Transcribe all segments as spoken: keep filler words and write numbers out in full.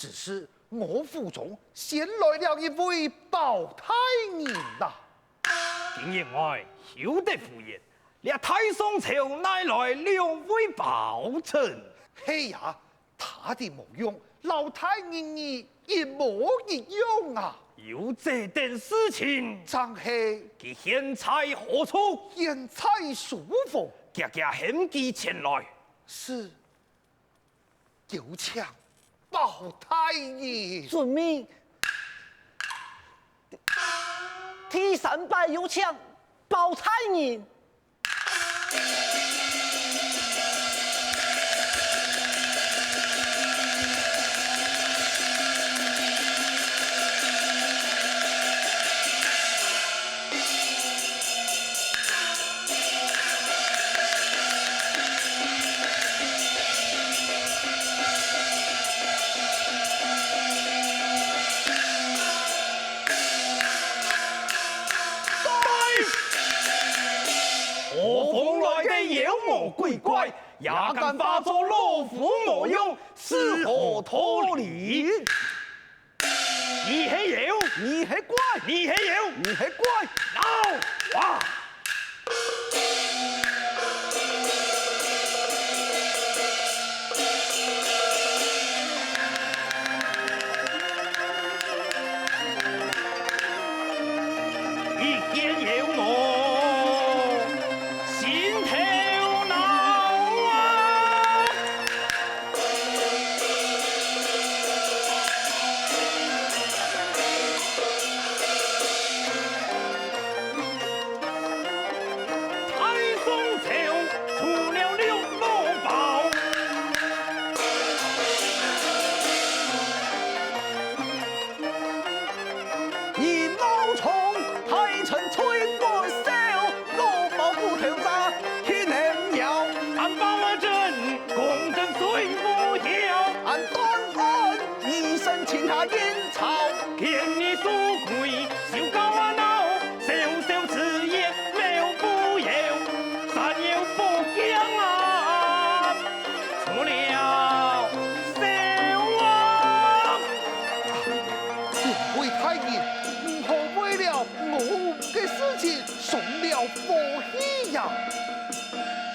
只是我府中先來了一位包大人呐。」「京員外，休得胡言！這大宋朝哪來兩位包拯？」「係呀，他的模樣摎大人你一模一樣啊！」「有這等事情？」「正係。」「佢現在何處？」「現在書房。」「遽遽喊佢前來。」「是。」「有請包大人。」「遵命。」「第三拜有請包大人。」「何方來个妖魔鬼怪，也敢化作老虎模樣，如何道理？」「你係妖，你係怪，你係妖，你係怪。」「鬧啊！」「一見妖魔，心頭惱啊！」「大宋朝出了兩老包。」「人老聰，大臣最會笑，老包骨頭渣，豈能要？」「俺包拯，公正誰不曉？」「俺段安，一身青霞印钞。」「见你書貴，就教俺鬧，小小子也貌不扬，山妖不降啊！ 出了手啊！」「两位大人，你好，為了我个事情傷了火氣呀！」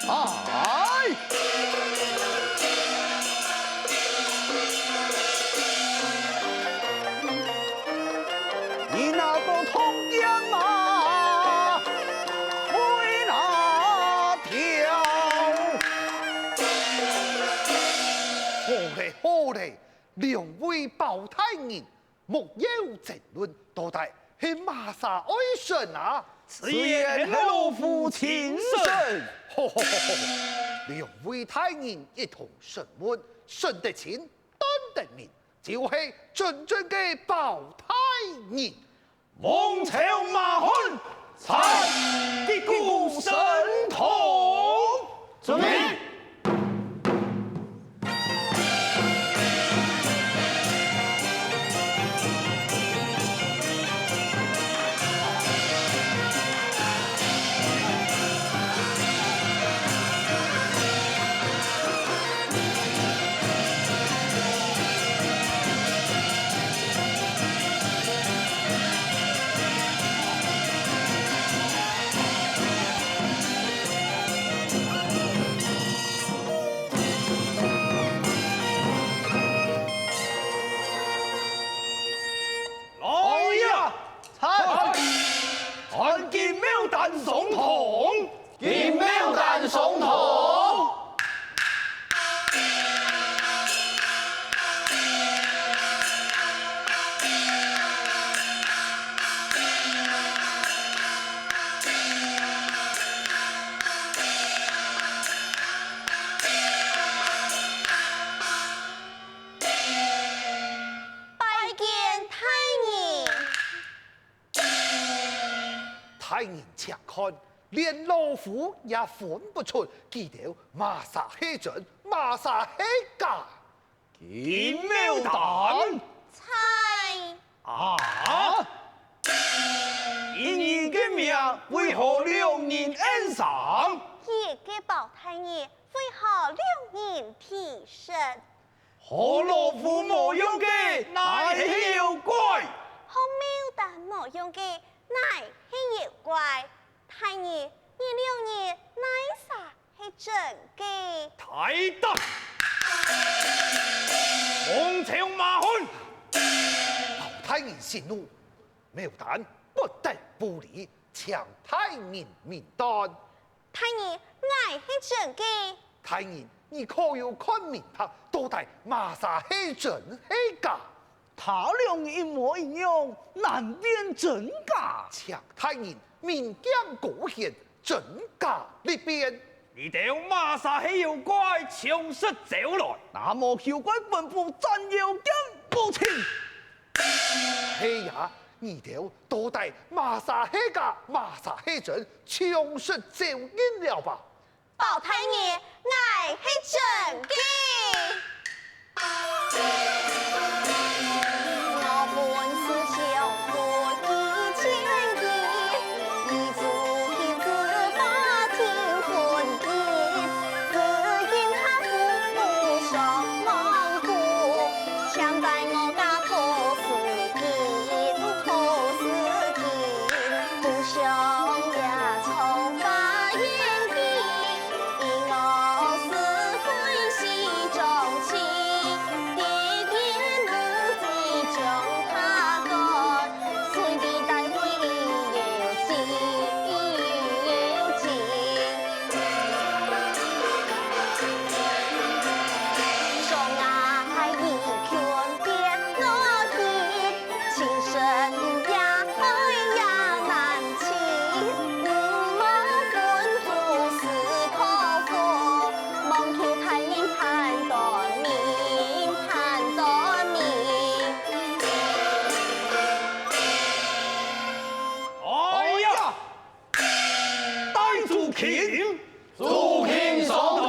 「哎！」「你那个铜钿啊，喂哪條？」「好咧，好咧，兩位包大人，莫要爭論，到底係麼儕愛審啊？」「自然係老夫親審。」「好好好好，兩位大人一同審問，審得清，斷得明，就係真正个包大人。」「王朝馬漢，參擊鼓升堂。」「遵命。」「來呀！」「在！」「還金牡丹上堂！」「金牡丹上堂！」「拜見大人。」「大人且看，連老夫也分不出佢兜麼儕係真，麼儕係假。」「金牡丹！」「在！」「啊！一人个命，為何兩人恁傷？」「一個包大人，為何兩人啼聲？」學老虎無用个，乃係妖怪！學牡丹無用个，乃係妖怪！大人，你兩人哪儕係真个？大膽！王朝馬漢！包大人息怒，牡丹不得無禮，請大人明斷。 大人，𠊎係真个。大人，你可有看明白，到底麼儕係真係假？他倆一模一樣，難辨真假。請大人明鏡高懸，真假立辨。你兜麼儕係妖怪，詳實招來！那麼，休怪本府斬妖劍無情！ 係啊，你兜到底麼儕係假，麼儕係真，詳實招認了吧！包大人，𠊎係真个。哎呀！ 戴朱欽！朱欽上堂！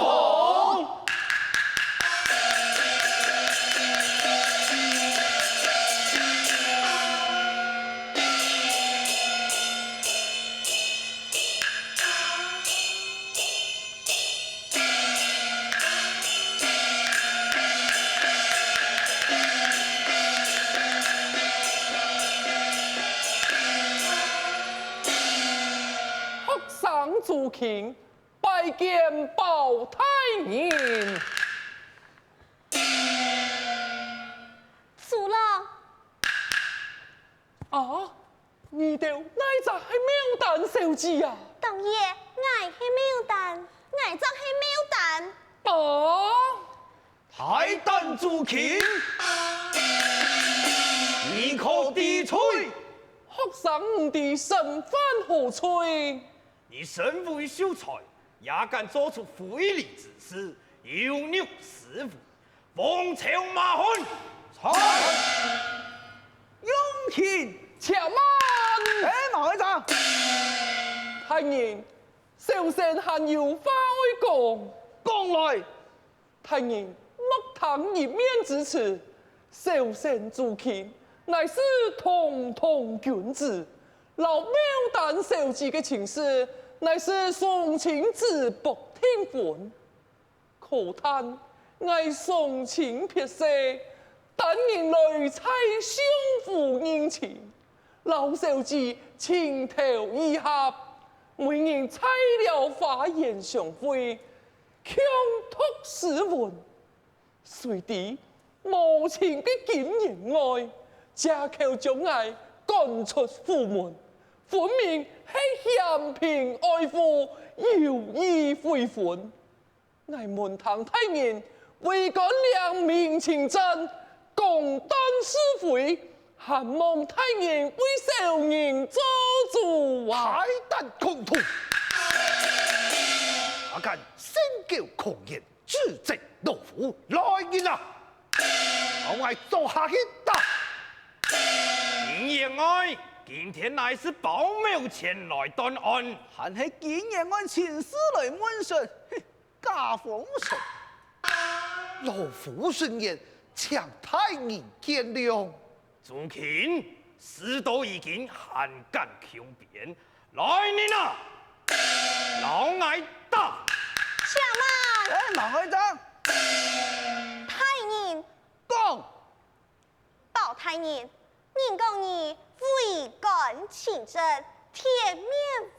學生朱欽，拜見包大人。朱老，啊，你兜哪隻係牡丹小姐啊？當然，𠊎係牡丹，𠊎正係牡丹。啊！大膽朱欽！你可知罪？學生毋知身犯何罪。 你身為秀才，也敢做出非禮之事，有辱師傅，王朝馬漢！在！永慶！且慢！哎，馬會長！大人，小生還有話愛講。講來！ 大人，莫聽一面之詞。小生朱欽，乃是堂堂君子，摎牡丹小姐个親事，乃是送親子，薄訂婚。可嘆𠊎喪親別世，單人來在相府認親， 摎小姐情投意合，每日在了花園相會，共讀詩文。誰知無情个金員外，借口將𠊎趕出府門，分明係嫌貧愛富，有意悔婚。 𠊎聞聽大人為官領明清正，公斷是非，還望大人為小人做主啊！大膽狂徒！哪敢信口狂言，指責老夫！來人啊！摎𠊎捉下去打！金員外，今天乃是包某前來斷案，還係金員外親自來問訊。 假風塵！老夫順言，請大人見諒。朱欽，事到如今，還敢強辯？來人啊！摎𠊎打！且慢！哎，馬會長！大人，大人，人講你為官清正，鐵面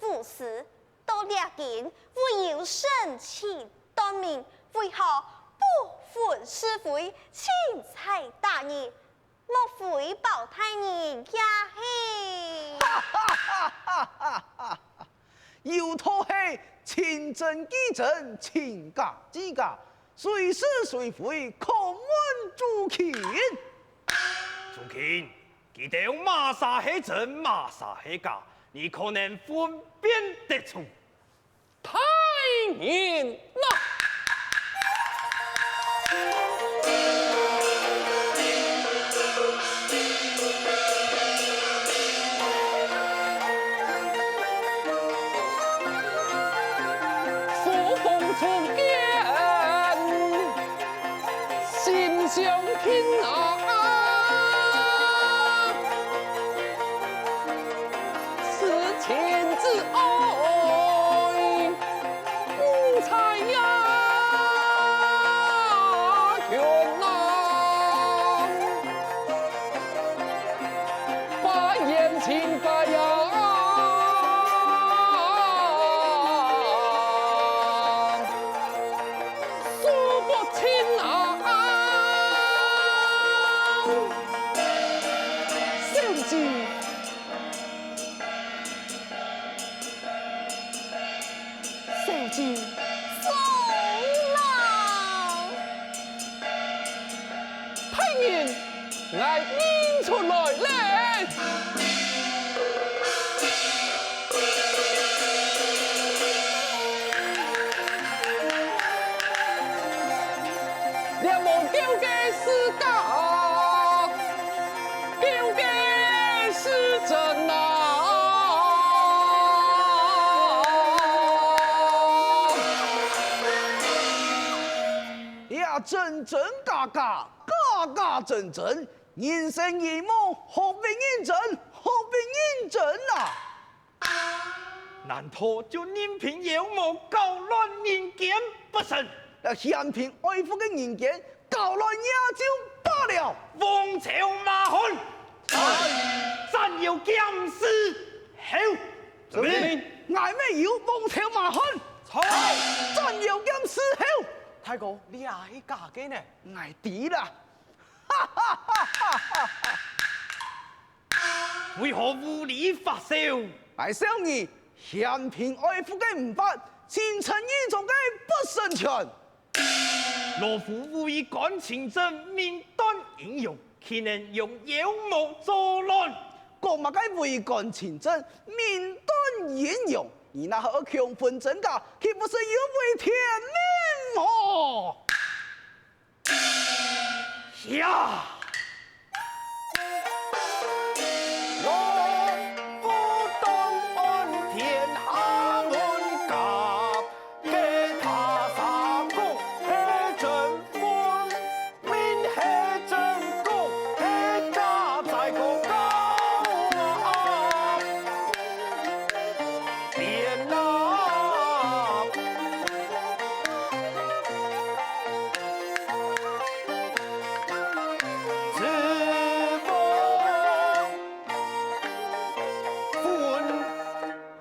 無私，到這今唯有申請斷命，為何不分是非，清採打人？莫非包大人也係？有道係，清正既正，清家既家，誰是誰非，可問主卿。主卿，佢兜麼儕係真，麼儕係假，你可能分辨得出。大人啊！小姐，小姐。大人，𠊎認出來了。 這無丟个係假，丟个係真啊！這真真假假，假假真真，人生一夢，好比認真，好比認真啊！ 難道就任憑妖魔攪亂人間不成？這嫌貧愛富个人間攪亂也就罷了。王朝馬漢，斬妖撿屍首。遵命。𠊎乜有王朝馬漢，斬妖撿屍首。大哥，這係假个呢？𠊎知啦。 為何無理發笑？𠊎笑你嫌貧愛富个毋發，清正義壯个不成全。老夫為官清正，命斷陰陽，豈能容妖魔作亂？講麼个為官清正，命斷陰陽？你若係愛強分真假，豈不是有違天命麼？ 呀！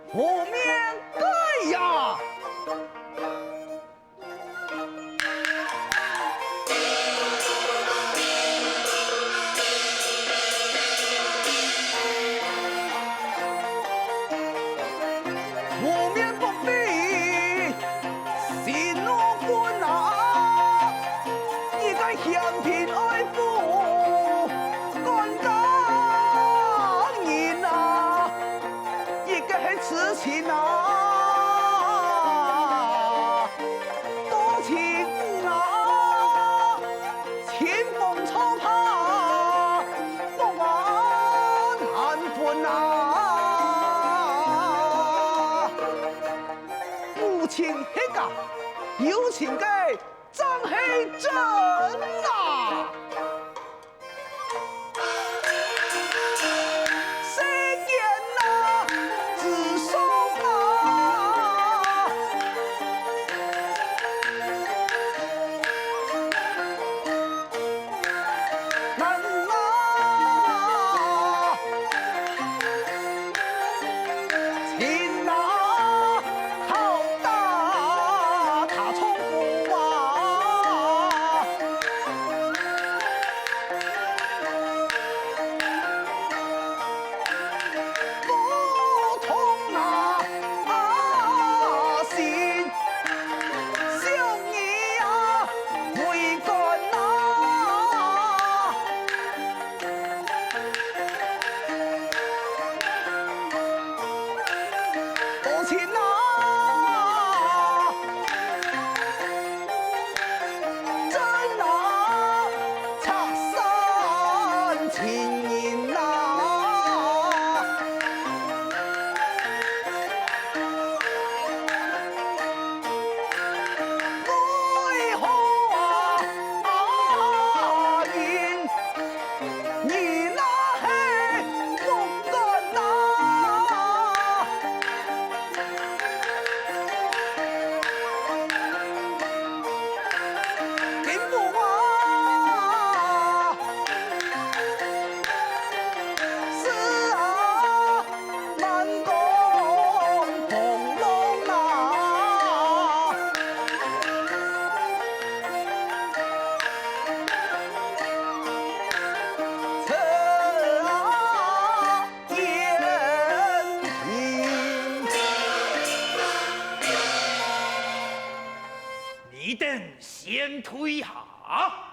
和面蓋呀！ 和面不比心怒滾啊！一個嫌貧愛富，官家人啊！ 一個係痴情啊，多情啊，清風草怕，莫話難分啊。無情係假，有情个正係真啊！ 世間啊，之上啊，難啊，退下。啊，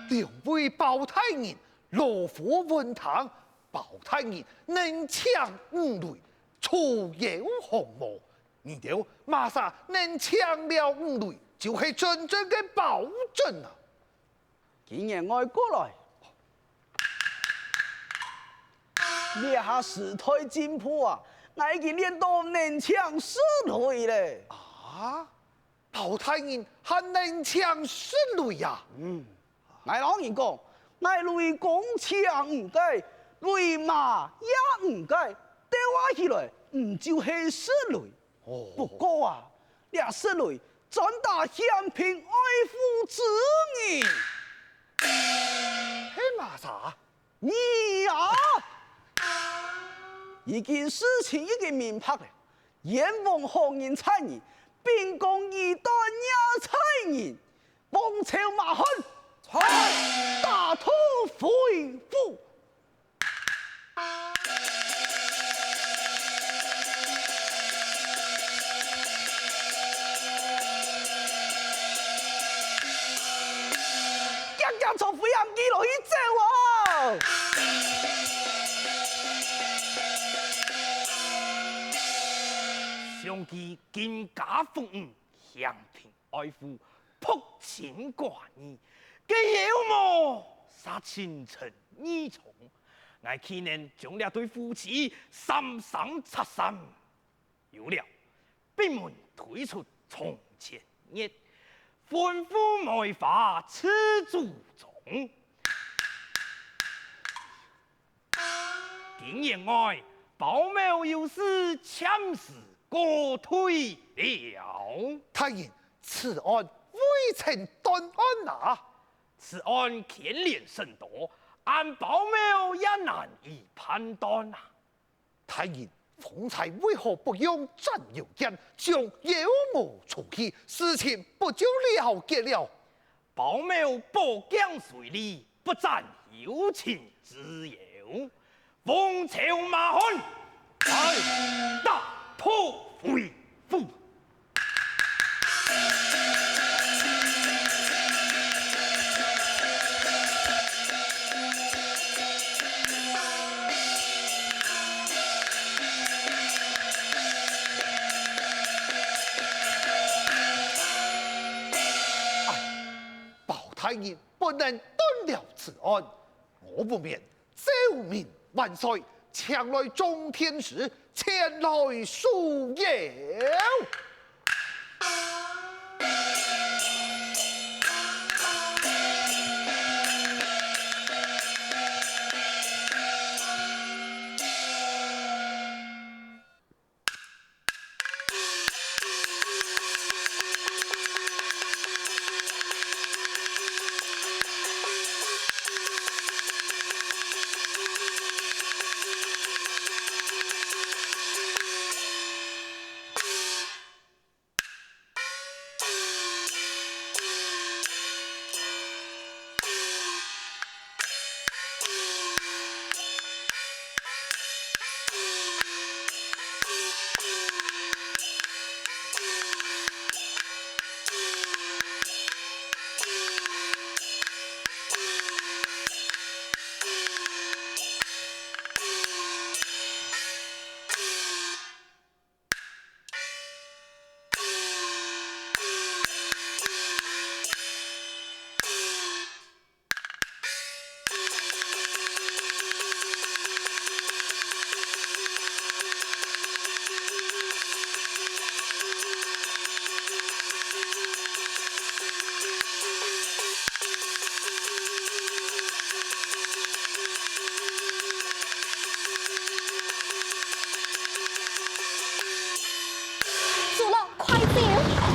两位包大人， 老夫闻听，包大人能请五雷，除妖降魔。你兜麼儕能请了五雷，就係真正个包拯啊！金員外過來，這下時代進步啊，𠊎已經練到能請四雷了。啊？ 包大人還能請四雷啊？嗯，𠊎摎你講，𠊎雷公請毋該，雷馬也毋該，鬥啊起來，毋就係四雷。哦。不過啊，這四雷專打嫌貧愛富之人。係麼儕？ 你啊！已經事情已經明白了，閻王好人在你，兵功已斷也在你，王朝馬漢，在！打道回府！ 遽遽坐飛行機落去走哦！想佢更加服務，嫌貧愛富，薄情寡義，該妖魔煞情深義重，𠊎豈能將這對夫妻三生拆散？ 有了，閉門推出床前月，吩咐梅花自煮中。金員外，包某有事暫時告退了。大人，此案未曾斷案啊！此案牽连甚多，按包某也難以判斷啊。 大人，方才為何不用斬妖劍，將妖魔除去？事情不就了結了？包某寶劍雖利，不斬有情之妖。王朝馬漢，在！打道回府！ 包大人不能斷了此案，我不免 奏明萬歲，請來眾天子前來舒妖。祖老，快走！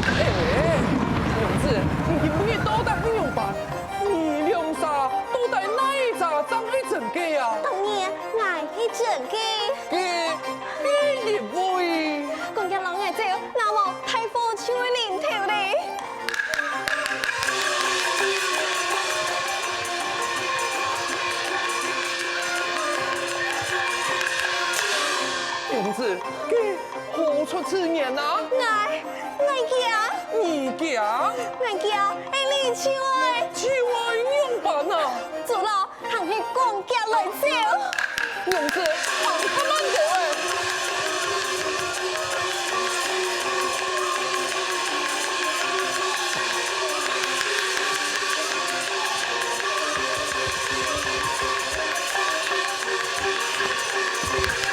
哎，娘子，你今晡日到底仰般？你兩儕到底哪一隻正係真个啊？當然，𠊎係真个。該，該一位？趕緊摎𠊎走，若無大禍就會臨頭咧。啊？𠊎，𠊎驚。你驚？𠊎驚，𠊎俚就愛，就愛仰般啊？主老，還係趕遽來走。娘子，行較慢兜仔。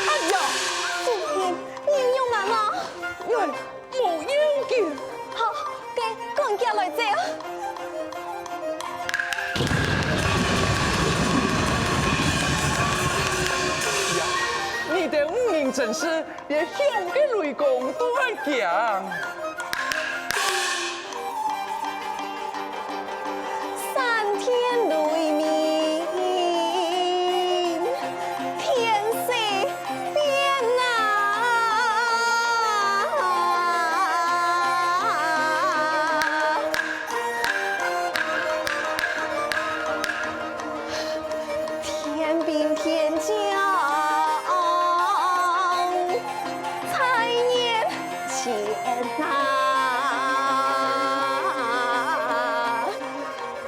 哎呀！主公，你有難嗎？哎， 無要緊。好，該趕遽來走。呀，你兜毋明真實，連響个雷公都愛驚。 閃電雷鳴，天色變啊！天兵天將，在眼前啊！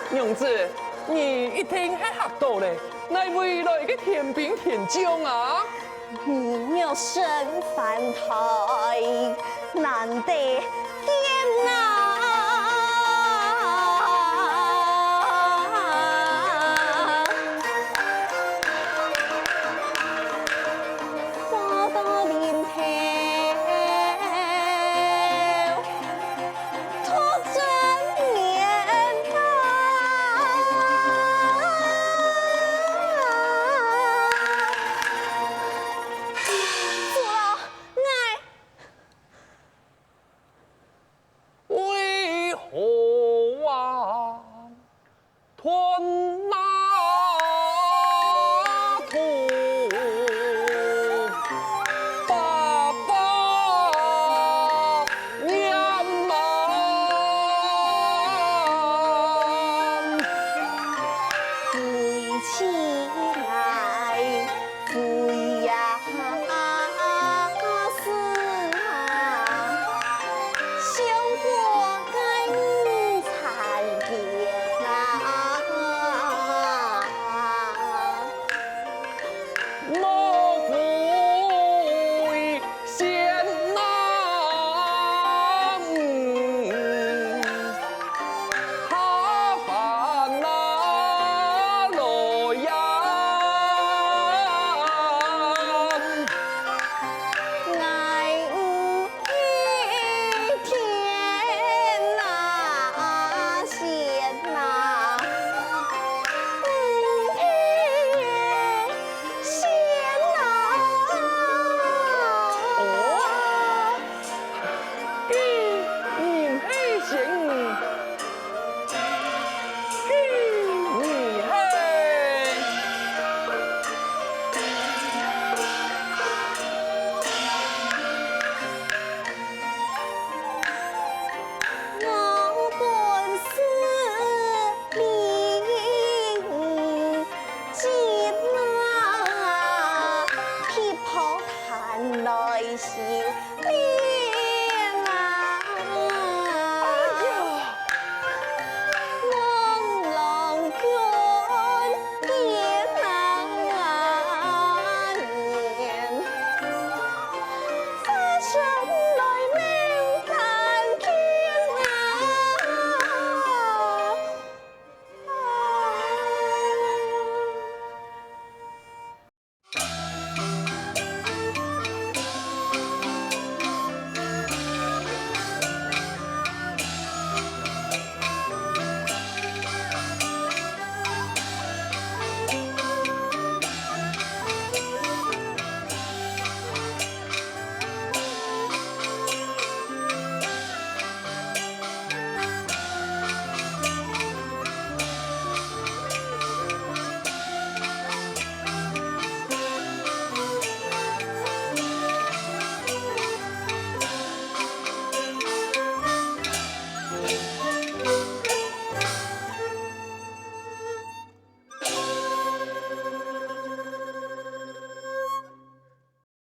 娘子，你一定係嚇著咧，哪位來个天兵天將啊？你若生番台，難得見啊！ 为何啊，断